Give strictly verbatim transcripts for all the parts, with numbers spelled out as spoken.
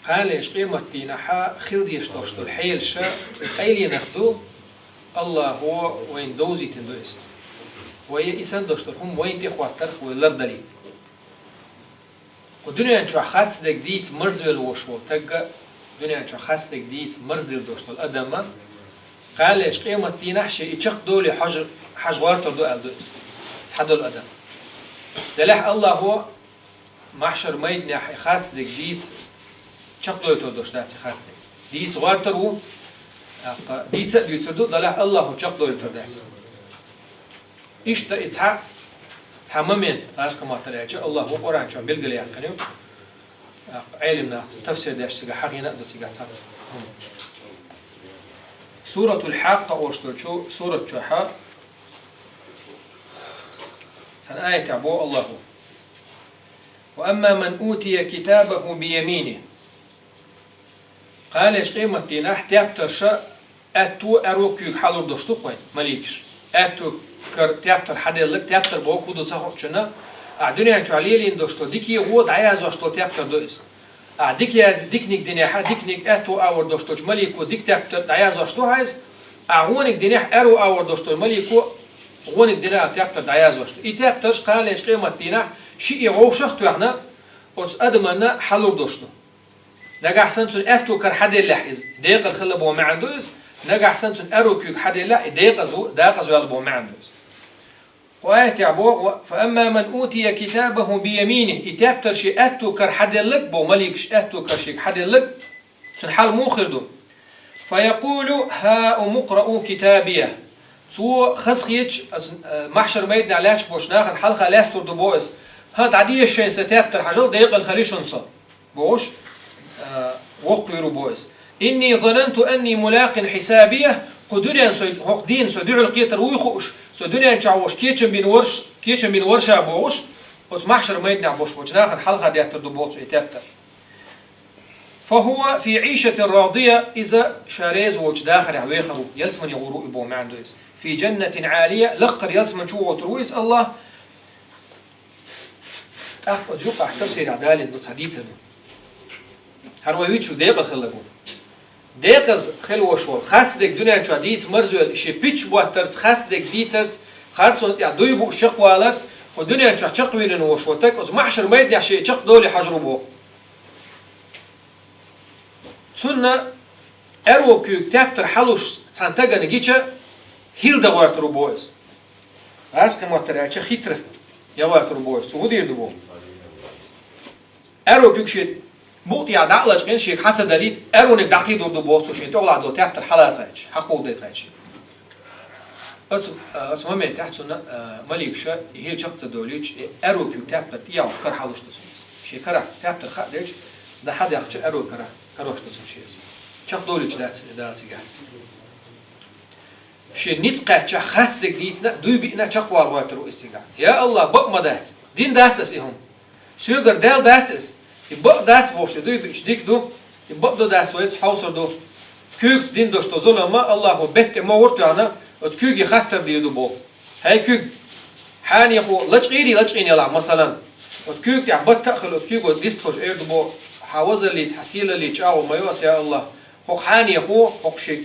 Кхана лечу къематдийнахьа хила дезаш долуш долу хьелаш къайленах ду, Аллахо вайна довзийтина ду иза. Вай и санна долуш долу хӀума вайна тӀе хӀоттарх вай лардалийта. Кху дуьнен чохь харцдерг дийца марзвелла волуш волу тагга, дуьнен чохь харцдерг дийца марздина долуш долу адамма, кхана лечу къематдийнахь шен и чекхдолий хьожа, хьажа гӀортор ду аьлла ду иза. Цхьадолу адам. Делахь Аллахо Махьшар майданехь и харцдерг дийца чекхдойтур долуш дац и харцдерг. Дийца гӀортор ву, тӀаккха дийца а дуьйцур ду, делахь Аллахо чекхдойтур дац. Иштта и цхьа, цхьа момент, ласкхаматтар аьлча, Аллахо Къуръан чохь билгалъяьккхина ю. ТӀаккха Ӏелам нах цу тафсир деш цигахь хьахийна а ду цигахь цхьацца. Суратул Хьаккъа олуш долчу сурат чохьа цхьана аятехь боху Аллахо: «Ва амма ман утия китабаху бияминих». Кхана лечу къематдийнахь тептарша аьтту, аьрру куьйга хьалур долуш ду-кх вайн маликаш. Аьтту кара тептар хьаделларг, тептар бохург хӀун ду ца хуучунна, ахь дуьнен чохь лелийна долуш долу дикий, гӀо дӀаяздеш долу тептар ду иза. Ахь дика яз-, диканиг динехьа, диканиг аьтту агӀор долуш долчу малико дика тептар дӀаяздеш ду хьайса, ахь гӀониг динехь, аьрру агӀор долуш долу малико гӀониг динехьа тептар дӀаяздеш ду. И тептарш кхана лечу къематдийнахь шиъ вовшах а тоьхна, оцу адаманна хьалур долуш ду. Нагахь санна цунна аьтту кара хьаделлехь иза, декъала хилла боху маьӀна ду иза, нагахь санна цунна аьрру куьйга хьаделлехь, и декъаза ву, декъаза ваьлла боху маьӀна ду иза. Кху аятехь боху: «Ва амма ман утия китабаху бияминих», и тептар шен аьтту кара хьаделларг, боху маликаш аьтту кара шега хьаделларг, цуьнан хьал муха хир ду? «Фаякулу: хӀауму къраъу китабиях». Цо хазахеташ, аса, э, махьшар майданахь лаьтташ болчу нахана хьалха лаьцна лур ду боху иза: «ХӀан, дӀадеша шайна сан тептар, хьажал, декъала хили шуна со», бохуш, э, воккхавийр ву боху иза. «Инни зананту анни мулакъин хьисабиях», кху дуьнен со, хӀокху дийнан со дуьхьал кхетар вуй хууш, со дуьнен чохь волуш кечам бина варш-, кечам бина варша бохуш, оцу махьшар майданахь болуш болчу нахана хьалха деттар ду боху цо и тептар. «Фахува фи Ӏишатир радия», иза ша реза волчу дахарехь вехар ву, ялсамане гӀур ву и боху маьӀна ду иза. «Фи жаннатин Ӏалия», лакхара ялсамани чу вогӀур ву иза Аллах. ТӀаккха оцу юкъахь тафсирехь далийна ду цхьа дийцар ду. ХӀара вай вуьйцуш декъала хилла гу. Декъаза хила волуш волу, харцдерг дуьнен чохь дийца марзвелла, шен пуьчча боттарца, харцдерг дийцарца, харцонна тӀехь дуй бууш чекхваларца, кху дуьнен чохь чекхвиллина волуш волу таг, оцу махьшар майданехь шен чекхдолий хьажар ву боху. Цунна аьрру куьйга тептар хьалуш цхьана тагана гича, хӀилла дан гӀортар ву боху иза. Ласкхаматтар аьлча, хитрость ян гӀортар ву боху иза. Цо хӀун дийр ду боху? Аьрру куьг шен букъ тӀехь дӀа а лачкъийна, шега хьа ца далийта, аьрруниг дӀакхийдур ду боху цо, шен тӀехула долу тептар хьалацахьаьча, хьакховдайтахьаьча. Оцу, оцу моментехь цунна, а, маликаша и хӀилла чекх ца долуьйтуш, и аьрру куьг тептар тӀехь кара хьалуш ду цунна иза. Шен карахь тептар хаа делча, дӀа хьадаьхча аьрру кара, карош ду цунна шен иза. Чекхдолуьйтуш дац Дала цигахь. Шен ницкъ кхаьччахь, харцдерг дийцина, дуй биъна чекхвала гӀойтур ву иза цигахь. Я Аллах, бакъ ма дац, дина дац аса и хӀума. Соьгара даьлла дац иза. И бакъ дац бохуш, дуй биъча дика ду, и бакъ ду дац вайца хьовсур ду. Куьйгаца дина долуш долу зулам ма Аллахо бетта тӀе могӀур а тоьхна, оцу куьйге хаттар дийр ду боху. ХӀай куьг, хьенехо лачкъийрий, лачкъийна елахь, масалан, оцу куьйга тӀехь батта а хилла, оцу куьйго дистхуьлуш эр ду боху: «Хьан возаллица, хьан сийлаллица чӀагӀо ма йо аса, я Аллах». ХӀокху хьенехо, хӀокху шен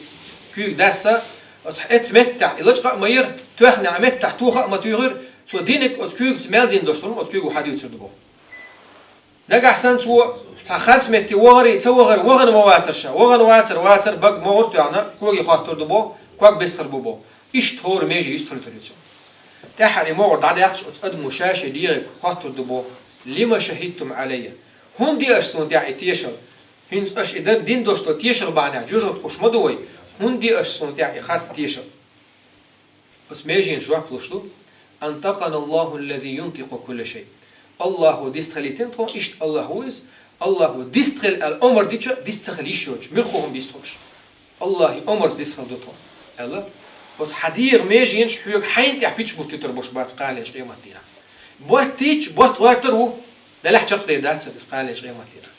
куьйга дасса, оцу эцу меттехь и лачкъа а ма йира, тоьхна а меттехь тоха а ма туьйхира, цо динарг оцу куьйгаца мел дина долуш долу, оцу куьйго хьадуьйцур ду боху. Нагахь санна цо цхьана харц метте вахарий, ца вахара, вахана ма вацара ша, вахана вацара, вацара, бага могӀур а тоьхна, коге хоттур ду боху, ког бистхир бу боху. Иштта хӀора меже юьстахьуьйтур ю цо. ТӀаьххьара и могӀар дӀадаьккхича, оцу адамо ша-шен дегӀе хоттур ду боху: «Лима шахидтум Ӏалайя?» ХӀунда де аша суна тӀехь и тешал? ХӀинца аша и дан дина долуш долу тешал бахьанехь жоьжахатехь кхуьссуш ма ду вай, хӀунда де аша суна тӀехь и харц тешал? Оцу меженаш жоп луш ду: «Антакъана Аллаху аллази юнтикъу кулла шай». Аллахо дистхилийтина тхо, иштта Аллах ву иза, Аллахо дистхила аьлла омар дича, дист ца хила йиш йоцуш, муьлхха хӀума дистхуьлуш. Аллахьан омарца дистхила ду тхо, аьлла. Оцу хьан дегӀан меженаш хьоьга хьайна тӀехь пуьчча буттуьйтур болуш бац кхана лечу къематдийнахь. Боттийча, ботт гӀортар ву, делахь чекхдер дац иза кхана лечу къематдийнахь.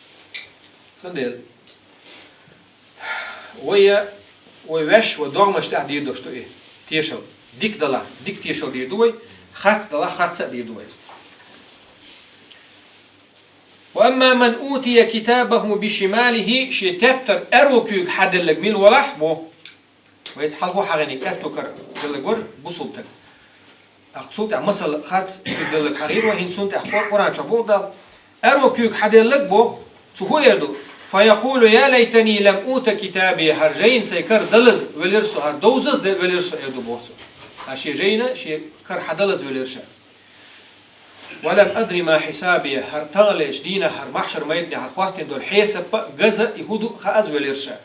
Цундела вай, вай ваьш, вай догӀмаш тӀехь дийр долуш ду и тешал. Дика далахь, дика тешал дийр ду вай, харц далахь, харц а дийр ду вай иза. وأما من أوتي كتابه بشماله, шен тептар аьрру куьйга хьаделларг мила валахь боху. Вайца хьалхо хьахийна аьтту кара делларг вара бусулба стаг. ТӀаккха цул тӀаьхьа масал харц куьйга делларг хьахийра вай, хӀинца цунна тӀехь Къур-, Къуръан чохь боху Дала. Аьрру куьйга хьаделларг боху, цо хӀун эр ду? فيقول يا ليتني لم أوت كتابيه, хӀара жайна сайн кара далаза велира со, хӀара довзаза де велира со, эр ду боху цо. ХӀара шен жайна шен кара хьадалаза велира ша. ولم أدر ما حسابيه, хӀара таханлерчу дийнахь, хӀара махьшар майданехь, хӀара хӀоттийна долу хьесап а, газа а, и хӀун ду хааза велира ша.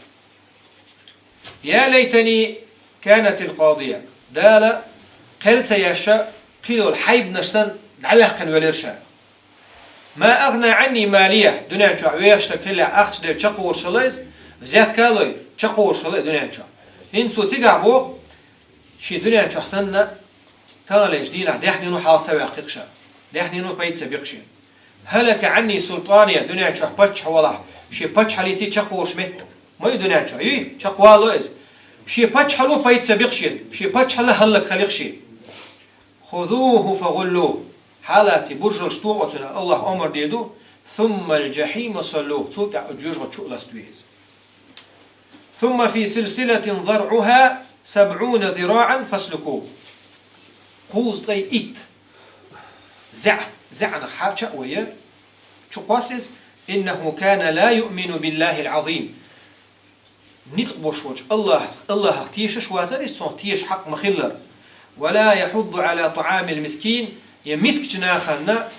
يا ليتني كانت القاضية. Дала кхел ца еш, кхин йолу хьайбанаш санна дӀаваьккхина велира ша. ما أغنى عني ماليه, дуьнен чохь вешан стаг хиллехь ахча делла чекхволуш хилла иза, взятка а лой, чекхволуш хилла и дуьнен чохь. ХӀинца цо цигахь боху, шен дуьнен чохь санна, таханлерчу дийнахь даьхнено хьалха ца ваьккхи-кх ша, даьхнено пайда ца би-кх шена. هلك عني سلطانيه, дуьнен чохь паччахь валахь, шен паччахьаллица чекхволуш меттиг ма ю дуьнен чохь, юй, чекхвало иза. Шен паччахьалло пайда ца би-кх шена, шен паччахьалла хӀаллакьхили-кх шен. خذوه فغلوه, хьалаций, буржалш тохо цунна, Аллахь омра дийр ду, ثم الجحيم صلوه, цул тӀаьхьа оцу жоьжахати чу а ластадо иза. ثم في سلسلة ذرعها سبعون ذراعا فاسلكوه. Кхузткъе итт зӀе, зӀенах хьарча а вай, чу кхосса иза, إنه كان لا يؤمن بالله العظيم. Ницкъ болуш волчу Аллахь-, Аллахьах тешаш вацара иза, цунах теша хьакъ ма-хиллара. ولا يحض على طعام المسكين, я мискачу нахана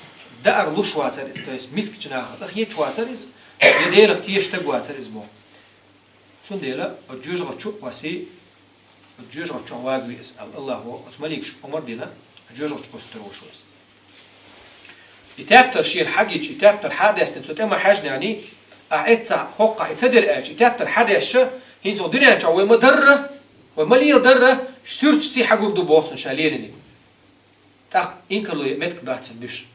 даар луш вацара иза, то есть мискачу нахана къахеташ вацара иза, я Делах тешаш стаг вацара иза боху. Цундела оцу жоьжахати чу а кхоссий, оцу жоьжахати чохь вагаве иза аьлла, Аллахьо оцу маликашка омра дина, оцу жоьжахати чу кхуссур ву иза. И тептар шена хьагича, и тептар хьадестина цу тӀе ма хьаьжнехь, ахь эццахь хӀоккхахь и ца дира аьлча, и тептар хьадесча, хӀинца хӀокху дуьнен чохь вай ма-дарра, вай ма-леладарра, суьрташций хьагур ду боху цунна ша лелийнарг. ТӀаккха инкарло ян меттиг бац цуьнан буьйш.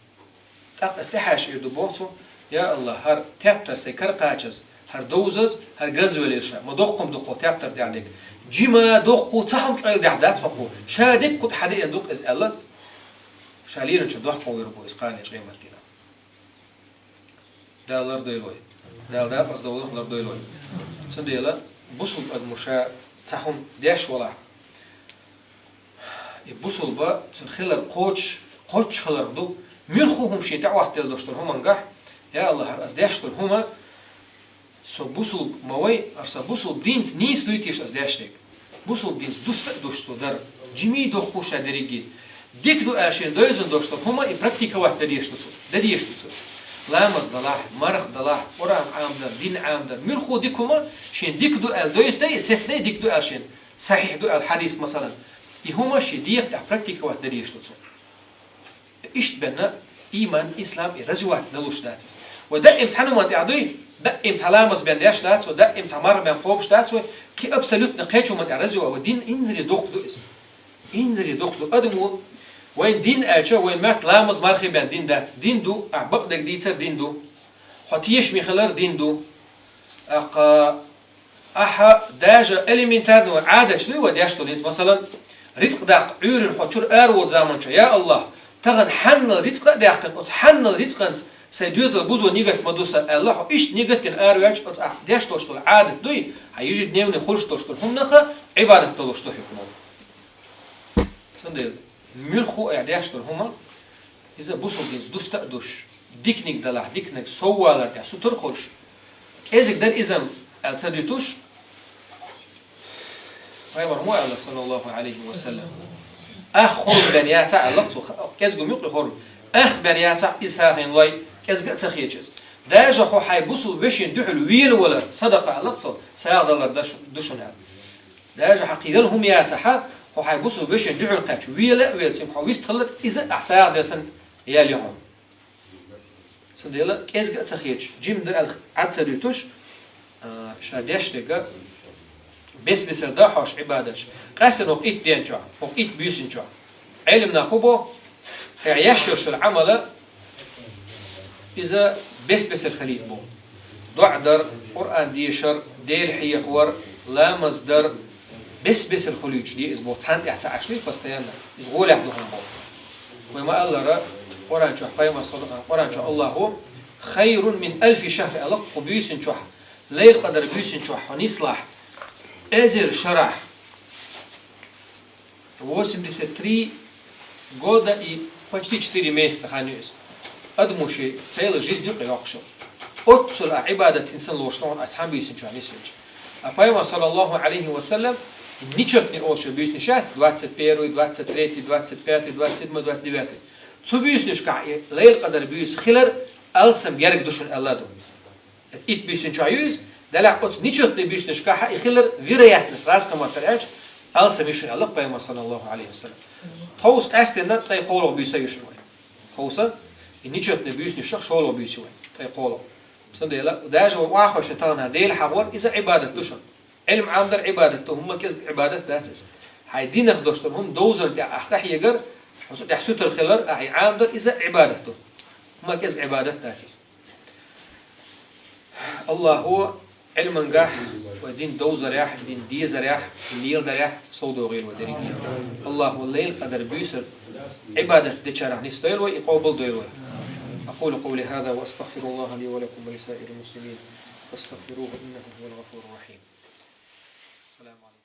ТӀаккха иза тӀехьаьжча эр ду боху цо: «Я Аллахь, хӀара тептар сайн кара кхачаза, хӀара довзаза, хӀара газа велира ша, ма доккха хӀума ду-кх хӀокху тептар тӀехь дерг. Жима, доккха, цхьа хӀума къайладаьхьа дац хӀокхо, ша дика хӀума тӀехь хьадеана ду-кх иза», — аьлла, ша лелийначух дохко вер бу иза кхана къематдийнахь. Дала лардойла вай. Дала дакъаза довларх лардойла вай. Цундела бусулба адамо ша цхьа хӀума деш валахь, и бусулба цуьнан хилар кхочуш, кхоччуш хиларх ду, муьлхха а хӀума шен тӀе Ӏоттаделла долуш долу хӀуманга: «Я Аллахь, хӀара ас деш долу хӀума со бусулба ма вай, хӀара сан бусулба динца нийса дуй теша ас деш дерг? Бусулба динца дуста а душ цо дара, жимий, доккхий ша дерриге? Дика ду аьлла шена девзина долуш долу хӀума и практиковать дан дезаш ду цо, дан дезаш ду цо. Ламаз далахь, марха далахь, Къуръан Ӏамадар, дин Ӏамадар, муьлхха а дика хӀума шена дика ду аьлла девзадай, сецадай дика ду аьлла шена, сахьихь ду аьлла хьадис, масалан. И хӀума шен дегӀан тӀехь практиковать дан дезаш ду цо». Иштта бен ийман, ислам и развиваться далуш дац иза. Вай даим цхьана хӀуманна тӀехь дуй, даим цхьа ламаз бен деш дац вай, даим цхьа марха бен кхобуш дац вай, кхин абсолютно кхечу хӀуманна тӀехь развиваться, вай дин инзаре доккха ду иза. Инзаре доккха ду. Адамо вайн дин аьлча, вайн моьтту ламаз, марха бен дин дац. Дин ду, ахь бакъдерг дийцар дин ду. Хьо тешаме хилар дин ду. ТӀаккха ахьа даже элементарно Ӏадаташ дуй вай деш долу, хӀинца, масалан, рицкъ даккха Ӏуьйранна хьо чуьра араволу заманчохь: «Я Аллахь, тахана хьаннал рицкъа а даьккхина, оцу хьаннал рицкъанца сайн доьзал бузо нигат ма ду сан», — аьлла, хьо иштта нигат дина араваьлча, оцу ахь деш долуш долу Ӏадат дуй, хьан ежедневный хуьлуш долуш долу хӀуманах Ӏибадат долуш ду хьуна. Цундела муьлхха а ахь деш долу хӀума, иза бусулба динца дуста а душ, диканиг далахь, диканиг соввалар тӀехь сутара а хуьлуш, кӀезиг дара иза-м аьлла ца дуьтуш, пайхамар ма аьлла, саллаллаху Ӏалайхи ва саллам: «Ах хурма бен яцахь», — аьлла цо, кӀезиг-м ю-кх и хурма, «ах бен яцахь, иза сагӀина лой, кӀезиг а ца хеташ иза. Даже хьо хьайн бусулба вешин дуьхьал велавалар садакъа», — аьлла цо, «сагӀа далар даш-, ду шуна», — аьлла. Даже хьан кхин яла хӀума яцахь, хьо хьайн бусулба вешин дуьхьал кхаьчча, вела а велла, цуьнга хьо вист хилар, иза а ахь сагӀа дан санна ял ю хьуна. Цундела кӀезиг а ца хеташ, жима ду аьлла Ӏад ца дуьтуш, а, ша деш дерг бес-бесара дан хьожуш Ӏибадаташ, къаьсттина хӀокху итт ден чохь, хӀокху итт буьйсанна чохь. Ӏелам наха хӀун боху? Ахь еш йолуш йолу Ӏамал, иза бес-бесара хилийта боху. ДоӀа дар, Къуръан дешар, Дела хьехавар, ламаз дар, бес-бесара хуьлуьйтуш де иза боху. Цхьанна тӀехь ца Ӏаш дуй постоянно. Иза гӀолехь ду хьуна боху. Вай ма-аллара, Къуръан чохь пайхамар сал-, Къуръан чохь Аллахо خير من ألف شهر аьлла, кху буьйсанна чохь, Лайлатуль-Къадр буьйсанна чохь хьо нислахь, эзар шарахь, восемьдесят три года и почти четыре месяца хан ю иза. Адамо шен целая жизнь ю кхин йоккхуш. Оццул а Ӏибадат дина санна лоруш ду хьуна цхьана буьйсанна чохь нисвелча. А Пайхамар, саллаллаху Ӏалайхи ва саллам, нечётный олуш буьйсанаш яц, двадцать первый, двадцать третий, двадцать пятый, двадцать седьмой, двадцать девятый. Цу буьйсанашкахь и Лайлатуль-Къадр буьйса хилар алсам герга ду шуна аьлла ду. Итт буьйсанна чохь ю иза, делахь оцу нечётный буьйсанашкахь и хилар вероятность, гӀазкхийн маттахь аьлча, алсам ю шуна аьлла Пайхамар, саллаллаху Ӏалайхи ва саллам. Тховса къаьсттина ткъе кхоалгӀа буьйса ю шуна вайн. Тховса, и нечётный буьйсанашах шолгӀа буьйса ю вайн, ткъе кхоалгӀа. Цундела, даже вай охьахевшина тахана Дела хьахор, иза Ӏибадат ду шуна. Ӏилма Ӏамадар Ӏибадат ду, хӀумма кӀезиг Ӏибадат дац иза. Хьайн динах долуш долу хӀума довзарна тӀехь ахь къахьегар, хьо цу тӀехь сутара хилар, ахь и Ӏамадар, иза Ӏибадат ду. ХӀумма кӀезиг Ӏибадат дац иза. Аллахо Ӏилмангахь, вай дин довзарехь, дин дезарехь, дин леладарехь совдохийла вай дерриге. Аллахо Лайлатуль-Къадр буьйсанна Ӏибадат дечарах нисдойла вай, и къобалдойла вай. أقول قولي هذا وأستغفر الله لي ولكم ولسائر المسلمين فاستغفروه إنه هو الغفور الرحيم. السلام عليكم.